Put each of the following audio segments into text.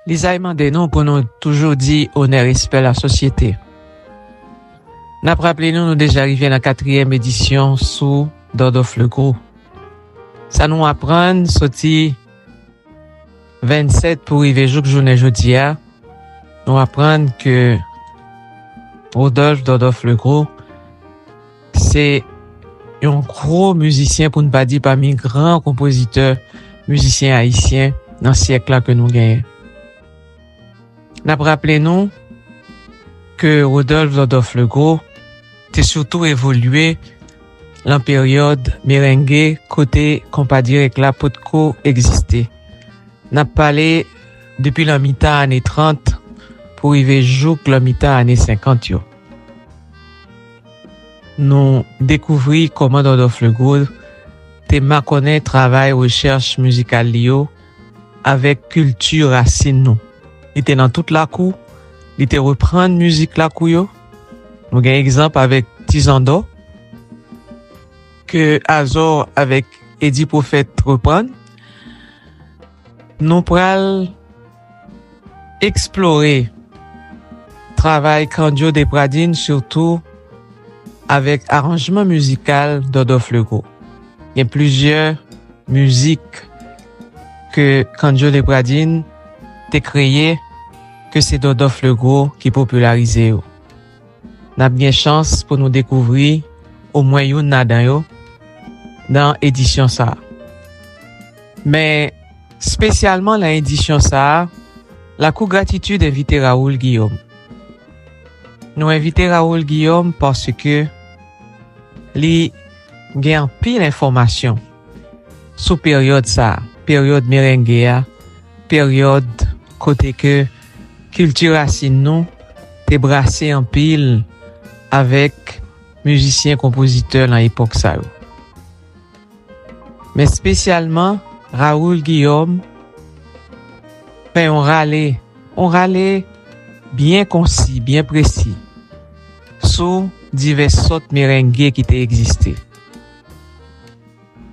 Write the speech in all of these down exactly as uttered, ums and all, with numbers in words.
Lizay mande nou pou nou toujou di onè, respè lasosyete. N ap raple nou, nou deja rive nan katriyèm edisyon sou Dòdòf Legwo. Sa nou aprann soti vennsèt pou rive jouk jounen jodi a, nou aprann ke Rodolphe Dòdòf Legwo se yon gwo mizisyen, pou n pa di pami gran konpozitè, mizisyen ayisyen nan syèk la ke nou genyen. N ap raple nou ke Rodolphe Dòdòf Legwo te sitou evolye lan peryòd merenge, kote konpa dirèk la potko egziste. N ap pale depi lan mitan ane trant pou rive jouk lan mitan ane senkant yo. Nou dekouvri kòman Dòdòf Legwo te makònen travay rechèch mizikal li yo avèk kilti rasin nou. Li te nan tout lakou, li te reprann mizik lakou yo. Nou gen egzanp avèk Ti Zandò, ke Azò avèk Edi Pwofèt reprann. Nou pral eksplore travay Kandjo Depradin, sitou avèk aranjman mizikal Dòdòf Legwo. Gen plizyè mizik ke Kandjo Depradin te kreye, ke se Dòdòf Legwo ki popilarize yo. N ap gen chans pou nou dekouvri omwen youn ladan yo nan edisyon sa a. Men, espesyalman nan edisyon sa a, Lakou Gratitid envite Raoul Guillaume. Nou envite Raoul Guillaume paske li gen anpil enfòmasyon sou peryòd sa a, peryòd merenge a, peryòd kote ke kilti rasin nou te brase anpil avèk mizisyen, konpozitè nan epòk sa yo. Men espesyalman, Raoul Guillaume fè yon rale, yon rale byen konsi, byen presi sou divès sòt merenge ki te egziste.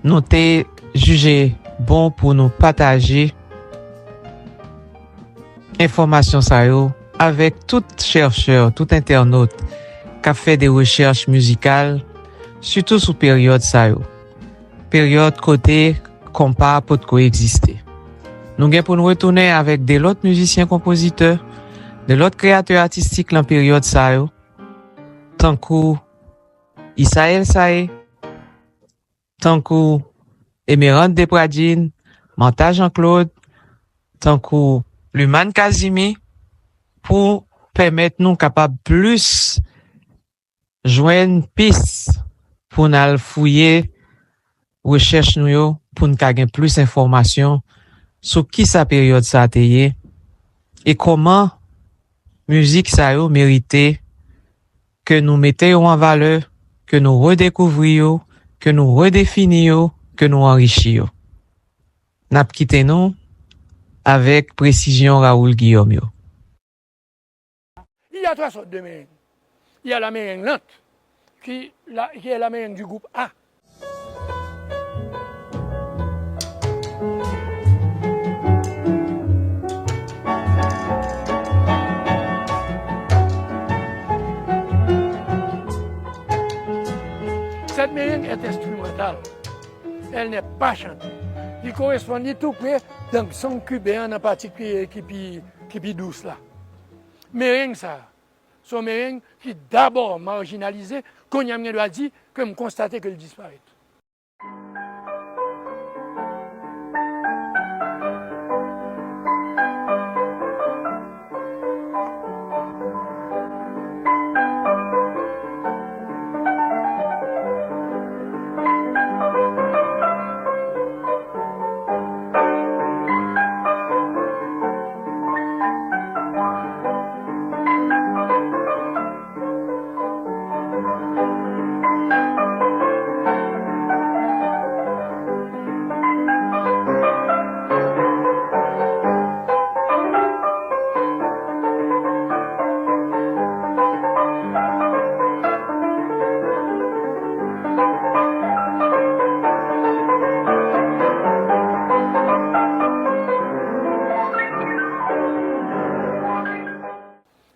Nou te jije bon pou nou pataje enfòmasyon sa yo avèk tout chèchè, tout entènot k ap fè de rechèch mizikal, sitou sou peryòd sa yo. Peryòd kote konpa potko egziste. Nou gen pou n retounen avèk de lòt mizisyen konpozitè, de lòt kreyatè atistik lan peryòd sa yo, tankou Isaël Saé, tankou Emerande Depradin, Martha Jean Claude, tankou Lumane Casimir, pou pèmèt nou kapab plis jwenn pis pou n al fouye rechèch nou yo, pou n ka gen plis enfòmasyon sou kisa peryòd sa a te ye e kòman mizik sa yo merite ke nou mete yo an valè, ke nou redekouvri yo, ke nou redefini yo, ke nou anrichi yo. N ap kite nou avèk presizyon Raoul Guillaume yo. Il y a trois sortes de merengue. Il y a la merengue lente, qui, la, qui est la merengue du groupe A. Cette merengue est instrumentale. Elle n'est pas chantée. Li koresponn li tou pre danzón kiben an nan pati ki, ki pi, ki pi dous la. Mereng sa, se yon mereng ki dabò majinalize, kounye a m gen dwa di ke m konstate ke l disparèt.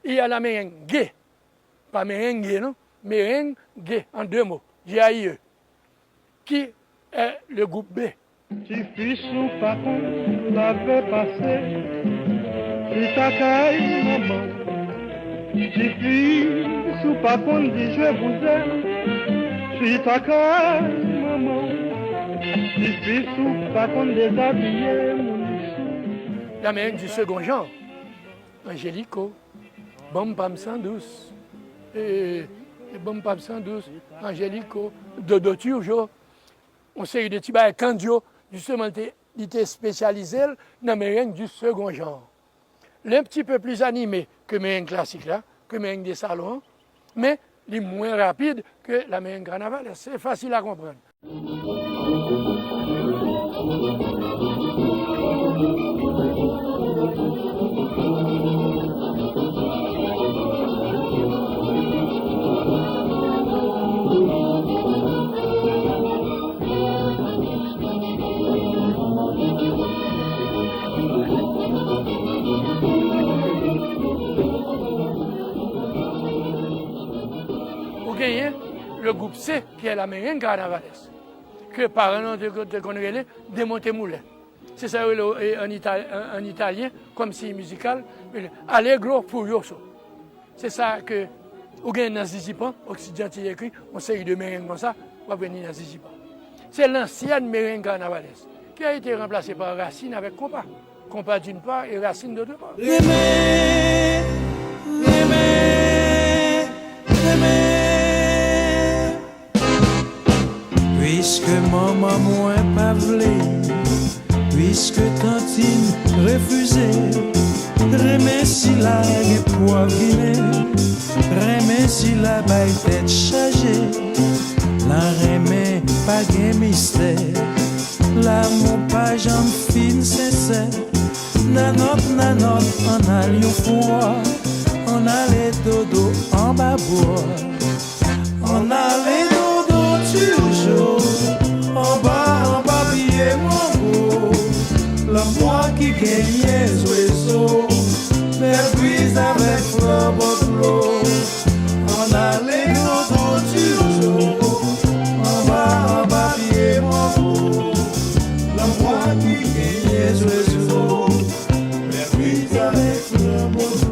Il y a la merengue, pa merengue non, merengue en deux mots, G A I E, qui est le groupe B. Tifi si w pa konn lave pase, chita kay manman w. Tifi si w pa konn di je vous aime, chita kay manman w. Tifi si w pa konn dezabiye moun sou. La merengue du second genre, Angélico, Banm pa m san dous, e, e Banm pa m san dous, Angélico, Dodo Turgeau, yon seri de ti bagay, Candio, justement, li te, li te espesyalize l nan merengue du second genre. Li un petit peu plus animé que merengue classique la, que merengue de salon an, men li mwen rapid ke la merengue carnavalesque. Se fasil a konprann. Ou genyen le groupe C, ki è la merengue carnavalesque, ke paran nou te, te konn rele Demonte Moulen. Se sa yo rele, e, an ita-, an, an italyen, kòm siy mizikal, Allegro Furioso. Se sa ke ou gen nan Zizipan, Oxyde Gentil ekri, yon seri de merengue konsa, w ap jwenn li nan Zizipan. C'est l'ancienne merengue carnavalesk, qui a été remplacée par racine avec compas. Compas d'une part et racine d'autre part. Renmen, renmen, renmen. Piske manman mwen pa vle, piske tantin refize, renmen sila gen pwav ginen, renmen sila bay tèt chaje. Nan renmen pa gen mistè, lanmou pa janm fin sensè. Nanòt, nanòt, ann al yon fwa, ann ale dodo anba bwa. Ann ale dodo Turgeau, anba, anba pye mango. Lanmwa ki genyen zwezo, bèl briz avèk flè bò dlo. Ann ale dodo Turgeau, anba, anba pye mango. Lanmwa ki genyen zwezo, bèl briz avèk flè bò dlo.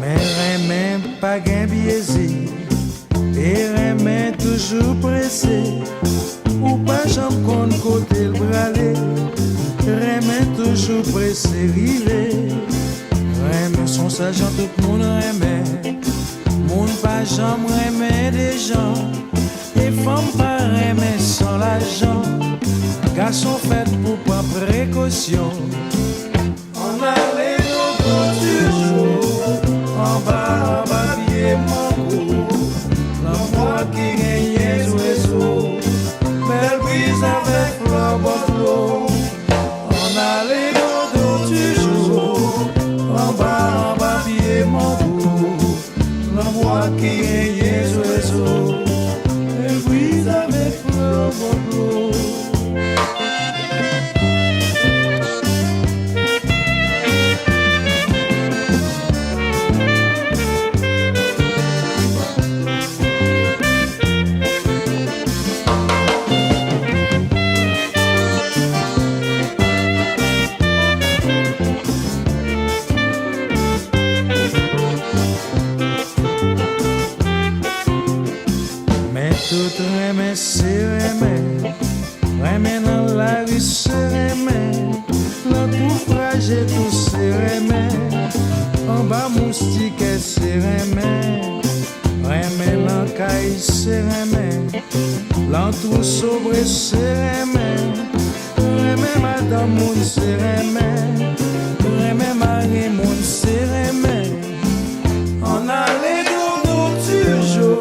Men renmen pa gen byezi, e renmen toujou prese. Ou pa janm konn kote l prale, renmen toujou prese rive. Renmen s on sajan tout moun renmen, moun pa janm renmen dejan. E fanm pa renmen san lajan, gason fèt pou pran prekosyon. Ann ale dodo Turgeau, anba, anba pye mango. Lanmwa ki genyen zwezo, bèl briz avèk flè bò dlo. Ann ale dodo Turgeau, anba, anba pye mango. Lanmwa ki genyen zwezo, bèl briz avèk flè bò dlo. Men tout renmen se renmen, renmen nan lari se renmen, nan tou fraje tou se renmen, anba moustikè se renmen, renmen nan kay se renmen, lan twou sobre se renmen, renmen madanm moun se renmen, renmen mari moun se renmen. Ann ale dodo Turgeau,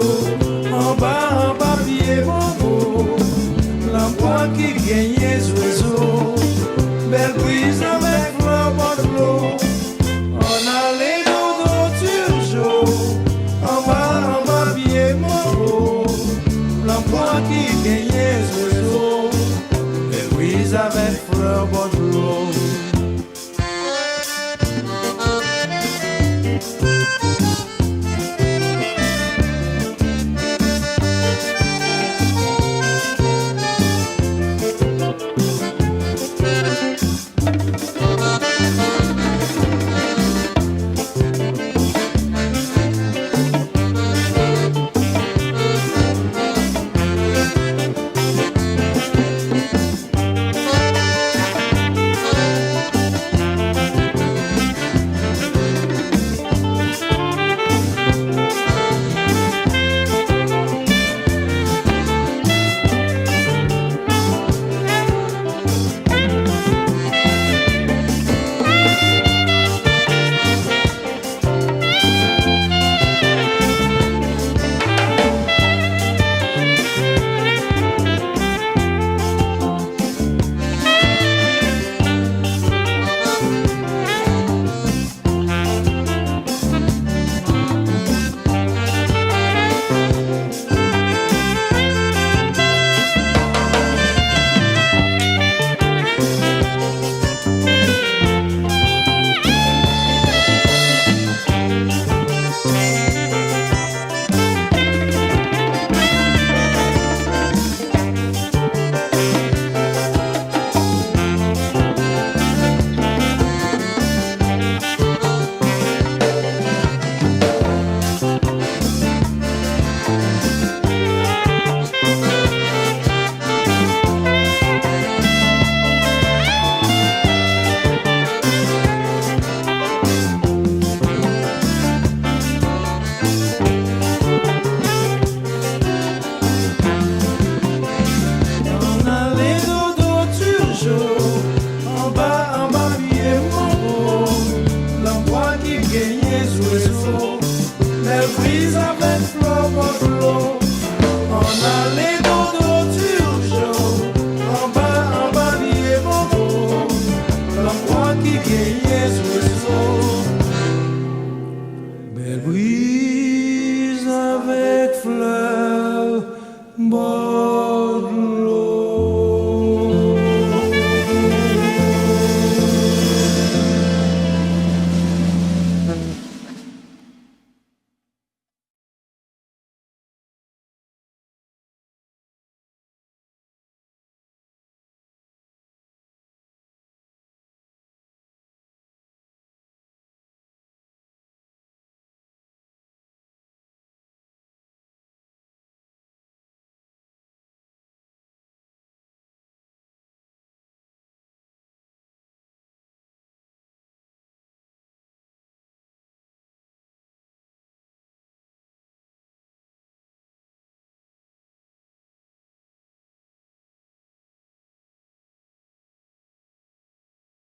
Bèl briz avèk flè bò dlo. Ann ale nan dlo Turgeau, anba, anba pye koko, nan kwa ki genyen zwezo. Bèl briz avèk flè bò